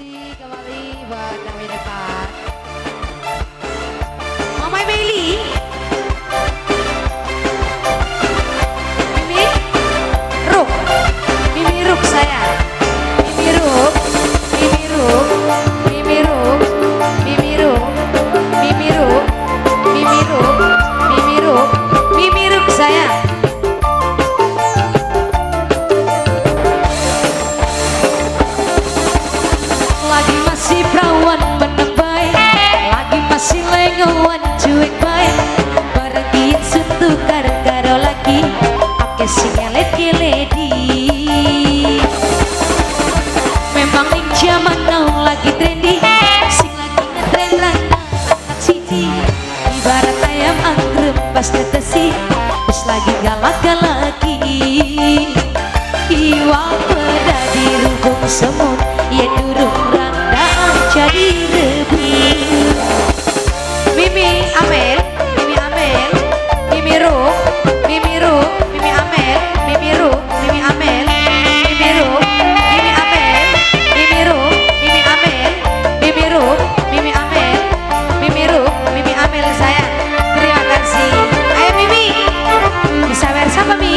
kasih kembali buat yang di depan. Mama Meli, Mimi Ruk, Mimi Ruk saya, Mimi Ruk, Mimi Ruk, Mimi Ruk, Mimi Ruk, Mimi Ruk, Mimi Ruk, Mimi Ruk, Mimi Ruk saya. Lagi masih perawan meneng bae, lagi masih lengowan cuek bae, bareng ingsun tukar karo lagi, akeh sing ngelet-ngeledi. Memang ning jaman now lagi trendy, sing lagi ngetren randa anak siji, ibarat ayam anggrem pas netesi, wis lagi galak-galaki. Iwak peda dirubung semut, yen durung randa jadi rebut. Mimi Amel, Mimi Amel, Mimi Ruk, Mimi Ruk, Mimi Amel, Mimi Ruk, Mimi Amel, Mimi Ruk, Mimi Amel, Mimi Ruk, Mimi Amel, Mimi Ruk, Mimi Amel, Mimi Ruk, Mimi Amel saya. Terima kasih. Ayo Mimi, bisa bersama Mi.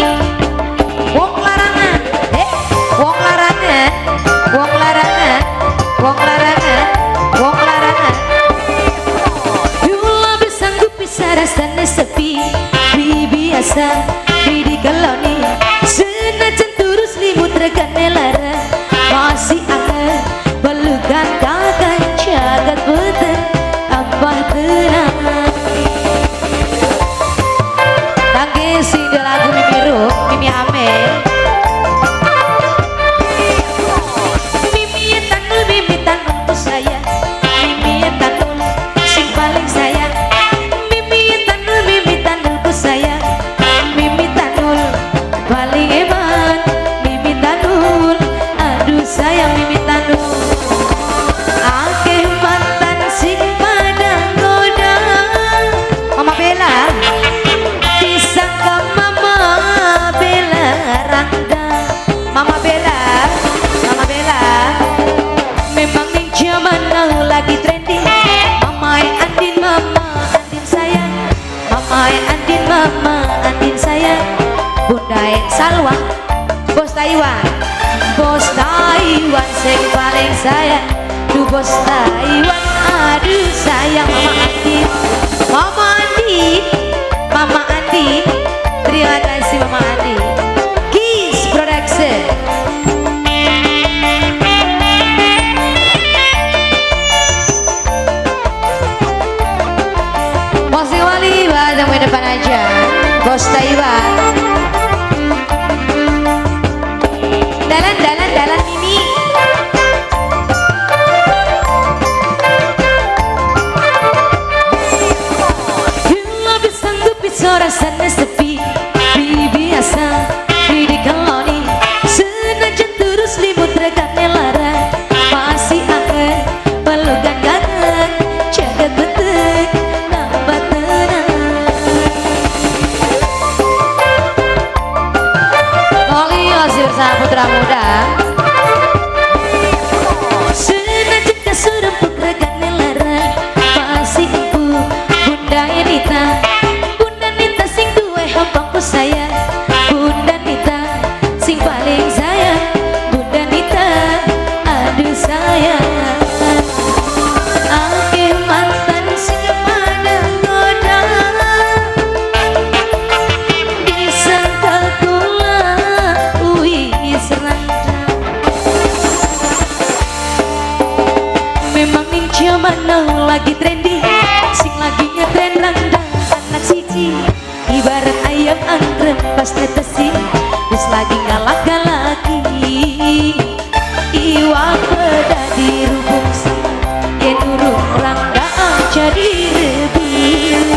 Wong larangan, wong larangan, wong larangan, wong larangan, wong larangan. Yula sanggup bisa rasane sepi, bi biasa, bi dikeloni. Senajan terus limut regane lara, masih anget pelukan kakak jagat beten tambah tenang. Kangge sing lagu Mimi Ruk, Mimi Amel. Mimi tanul, Mimi tanul ku sayang, Mimi tanul sing paling sayang. Mimi tanul, Mimi tanul ku sayang, Mimi tanul paling eman. Mimi tanul, aduh sayang Mimi tanul. Akeh mantan sing padang goda. Mama Bella, disangka Mama Bella randa. Mama Bella, Mama Bella. Memang ning jaman now lagi trending. Mama Andin, Mama Andin sayang, Mama Andin, Mama Andin sayang. Bunda Salwa, bos Taiwan, bos Taiwan sing paling sayang. Duh bos Taiwan, aduh sayang Mama Andin, Mama Andin, Mama Andin. Terima kasih Mama Andin. Kiss Production. Bos Wali, buat yang depan aja. Bos Taiwan. Dalan, dalan, dalan Mimi. Lebih sanggup bisa rasanya sepi, bi biasa, bi dikeloni. Senajan terus limut regane lara, masih anget pelukan kangen, jagat betek tambah tenang. Kali masih bersama putra muda. Senajan kasur empuk regane lara, masih empuk Bunda Nita. Bunda Nita sing duwe hambangku sayang, Bunda Nita sing paling sayang, Bunda Nita aduh sayang. Akeh mantan sing padang goda, disangka kula wis randa. Memang ning jaman now lagi trending, sing lagi ngetren randa anak siji, ibarat ayam anggrem pas netesi, wis lagi galak-galaki. Iwak peda dirubung yen urung rangga jadi rebut.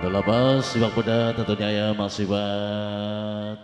Lepas simak muda tentunya ya masih buat